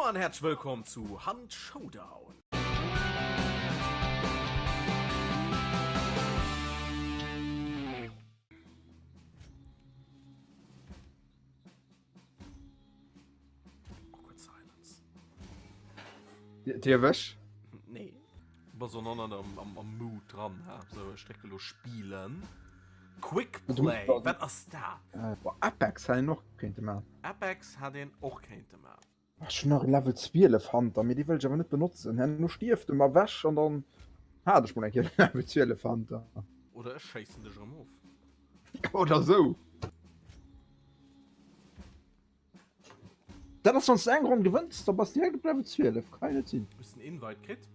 Hallo an häerzlech wëllkomm zu Hunt Showdown. Awkward silence. Dir ewech? Nee. Bass och nach net am, am, am Mood dran, ha? So, ech drécke lo spillen. Quick Play, wat ass dat? Äh, boah, Apex hätt een och kéinte maachen. Apex hätt een och kéinte maachen. Ech hunn nach e Level 12 Hunter, mee dee wëll ech awer net benotzen. Herno stierft e mer ewech an dann hat ech mol eng Kéier den Level 12 Hunter. Oder ech schéissen dech erëm of. Oder sou. Dat ass wann s de eng Ronn gewënns, da bass direkt op Level 12. Kann jo net sinn. Hues den Invite kritt?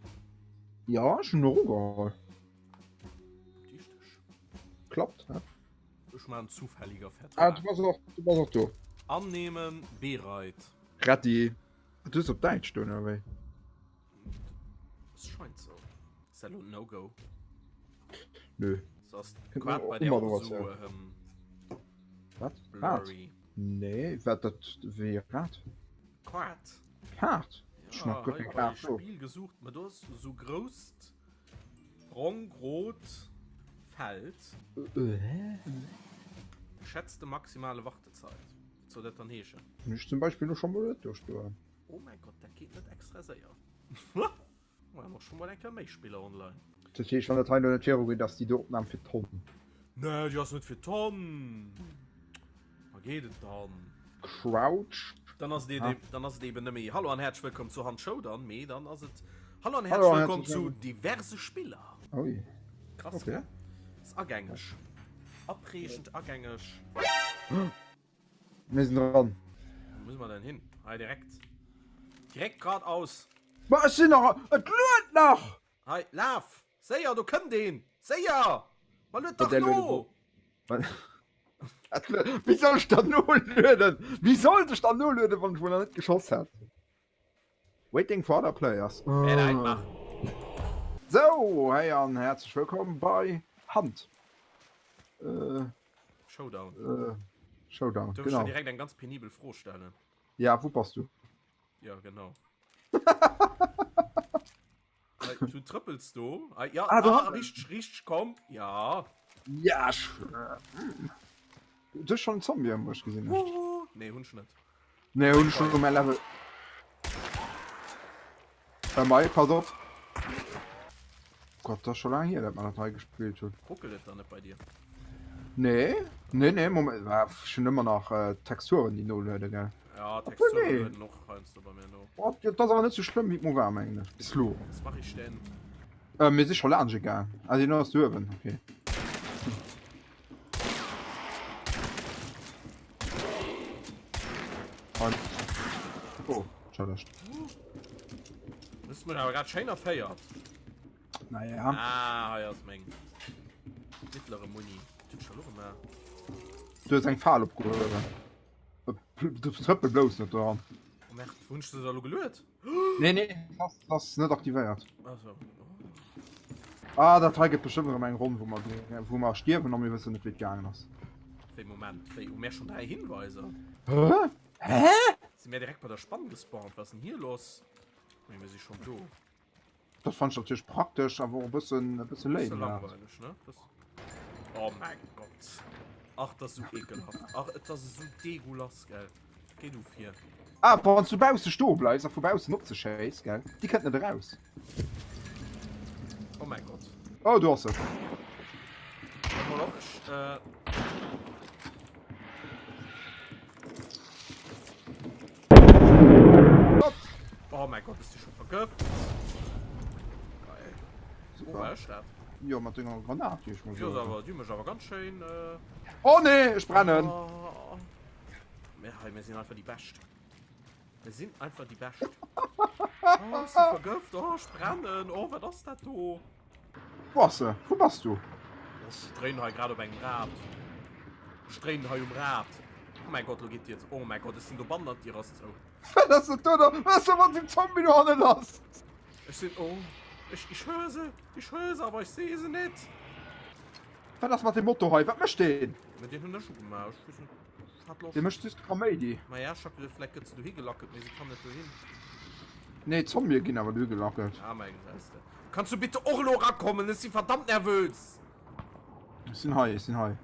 Ja, ech hunn och ugeholl. Dichteg. Klappt, hä? Ech man zufälliger Vertrag. Ah, du bass och, du bass och do. Annehmen, bereit. Ready. Du hues op Däitsch do, oder wéi? Es scheint so. Ist dat lo en No-Go? Nö. So ass d'Quad bei dir och esou ähm, Wat? Blurry. Nee, wat dat wéi Rad? Quad. Kaart? Ja, hei bei Spiel gesucht, ma do ass esou grousst brong-rot Feld. Geschätzte maximale Wartezeit. Wat soll dat dann heeschen? Hunn ech zum Beispill lo scho mol net do stoen. Oh mäi Gott, dat geet net extra séier. Mer hunn och scho mol eng Kéier méi Spiller online. Dat heescht, wann dat hei lo net viru geet, ass déi do Opnam fir d'Tonn? Nee, déi ass net fir d'Tonn. Wa geet et dann? Crouch. Dann ass et, dann ass et eben net méi Hallo an häerzlech wëllkomm zu Hand Showdown, mee dann ass et Hallo an häerzlech wëllkomm zu diverse Spiller. Ui. Krass, okay. Gell? Ass agängeg. Apreegend agängeg. Mir sinn dran. Wo muss man denn hin? Hei direkt. Direkt geradeaus. Ma ech sinn nach, et luet nach! Hei, laf! Séier, do kënnt een! Séier! Ma luet dach no! Wéi soll ech dann nolueden? Wéi sollt ech dann nolueden, wann ech mol nach net geschoss hat? Waiting for other players. Sou, hey an häerzlech wëllkomm bei Hunt. Äh, Showdown. Äh, Showdown, Duerf ech der direkt eng ganz penibel Fro stellen? Ja, wou bass du? Ja, genau. Du trëppels do. Ah, ja, ah, ah, richtig, richtig, komm. Ja. Ja, Du hues schon en Zombie am Busch gesinn. Uh, nee, hunn ech net. Nee, hunn ech schon mein Level. Bei mei, pass op. Gott, das ist schon lange hier, dass man das hei gespielt hat. Ruckelt et dann net bei dir? Nee, nee, nee, Moment, ah, schon immer nach äh, Texturen, die nolueden, gell? Ja, Texturen nee. lueden och heiansdo bei mir no. Oh, dat ass awer net sou schlëmm wéi et mo war, mengen ech. Bis lo. Was mach ich denn? Äh, mir si scho laanscht gaang. Ah, deen ass do uewen, okay. Hei. Oh, entschëllegt. Hues mech awer grad schéin erféiert. Naja. Ah, hei ass meng mittlere Muni. Wat hunn ech da lo gemaach? Du hues eng Fal opgehuewen. Du trëppel blouss net doran. Oh merde, wou hunn ech se da lo geluet? Nee, nee, das, das ist net aktivéiert. Also. Ah, dat hei gëtt bestëmmt erëm eng Ronn, wou mer, wou mer stierwen a mir wëssen net, wéi et gaangen ass. Wéi, Moment, wéi, hu mär schon 3 Hinweiser? Hä? Hä? Si mär direkt bei der Spann gespawnt? Was ass denn hier los? Nee, mir si schon do. Dat fand ech natierlech praktesch, awer och e bëssen, e bësse léif. Bësse langweileg, ne? Bëss... Oh mein Gott. Ach, dat ass esou ekelhaft. Ach, et ass esou degulas, gell. Géi du vir. Ah, wann s du bausse stoe bleifs a vu baussen op ze schéiss, gell, déi kënnt net eraus. Oh mein Gott. Oh, do ass se. Mol op, ech, äh... Oh mein Gott, ist die schon vergëft? Geil. Super. Wo war ich dat? Jo, mat denger Granat, déi ech mol Jo, awer déi mech awer ganz schéin. Äh... Oh nee, ech brennen! Oh. Mir, hei, mir sinn einfach die Bescht. Wir sind einfach die Bescht. Oh, ist sie vergëft? Oh, ich brennen. Oh, wat ass dat do? Wou ass se? Wou bass du? Ech dréinen hei grad op engem Rad. Ech dréinen hei um Rad. Oh mäi Gott, lo geet d'Dier zou. Oh mäi Gott, ech sinn dobannen an d'Dier ass zou. Wat ass dat do da? Wat ass da mat dem Zombie do hanne lass? Ech sinn, oh, ech, ich höre se, ich höre se, awer ech sehe se net. Wat ass mat dem Moto hei? Wat mécht deen? Mä deen hunn ech ugemaach. Ech weess net, ech hat Loscht. Dee mécht just Kaméidi. Maja, ech hat geduecht, vläicht gëtt se dohi gelackelt, mee se kann net dohin. Nee, d'Zombië ginn awer du gelackelt. Ah, mei, gesäis de. Kanns du bitte och elo erakommen? Ech si verdammt nervös. Ech sinn hei, ech sinn hei.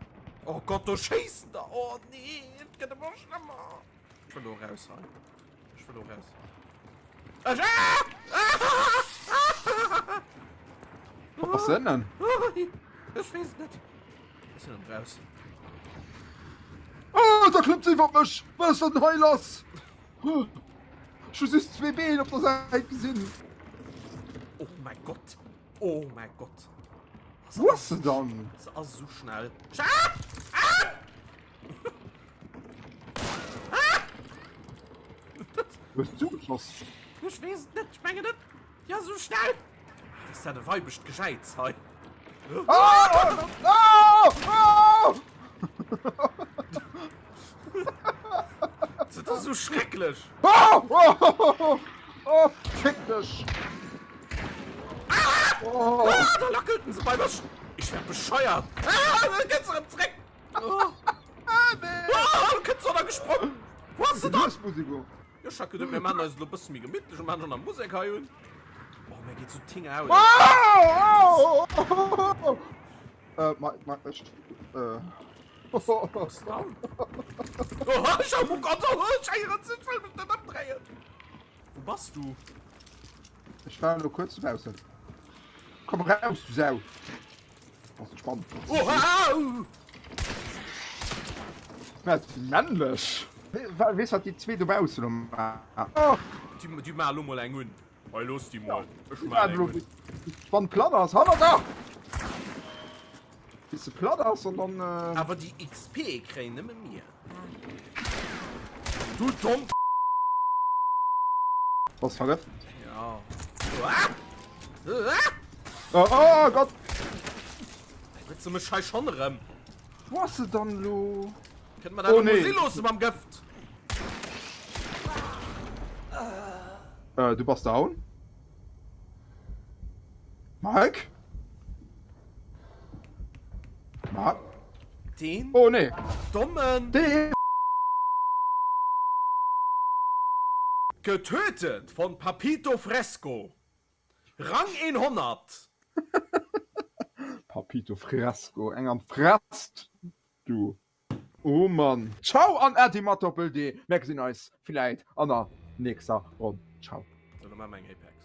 Oh Gott, do schéissen der. Oh nee, et gëtt ëmmer schlëmmer. Ech wëll elo raus hei. Ech wëll elo raus. Ech, ah! Ah! Ah! Wat ass denn? Ech weess et net. Ech sinn erëm raus. Oh, da klëmmt se iwwer mech! Wat ass denn hei lass? Ech hu just zwee Been op der Säit gesinn. Oh mein Gott. Oh mein Gott. Wo ass se dann? Se ass esou schnell. Ah! Ah! Ah! Hues du geschoss? Ech weess et net, ech mengen net. Ja, esou schnell. Ass dat e weibescht Gejäiz hei? Ah! Ah! Ah! Dat ass esou schrecklech. Ah! Oh, oh, fick dech! Ah! Oh. Ah, da lackelten se bei mech. Ich werd bescheuert. Ah, da geht's erëm zréck. Oh. Ah, nee. Ah, du kënns da gesprong. Wo hast du da? Jo, ech hat geduet, mir maachen eis et elo e bësse méi gemittlech a maachen och nach Musek hei un. Oh, mir geet sou d'Ting aus. Oh, oh, oh, oh. Äh, ma, ma, ech, äh. Was dann? Oh, ich hab, oh Gott, oh, ich eieren, ich will mich nicht abdrehen. Wo bass du? Ech war elo kuerz dobaussen. Komm raus, du Sau! Ass entspannt. Oh, ah, Mä männlech. Weess wat déi zwee dobaussen elo maachen? Oh! Déi, déi maachen elo mol eng un. Hei, looss déi mol. Ech maachen eng un. Wann platt ass, hannert der! Bis se platt ass an dann. Awer déi XP kréien nëmme mir. Du domm. Bass vergëft? Ja. Ah! Ah! Oh, oh Gott! Huet se mech hei schonn erëm? Wou ass se dann elo? Kënnt mer dat oh, nee. si loosse mam Gëft? Äh, du bass down? Mike? Ma Den oh, nee. dommen Den Getötet von Papito Fresco. Rang 100. Papito Fresco, eng am Frest du. Oh Mann. Ciao an Äddi mat Doppel D. Mär gesinn eis villäit an der nächster Ronn. Ciao. Sou, lo maache mer eng Apex.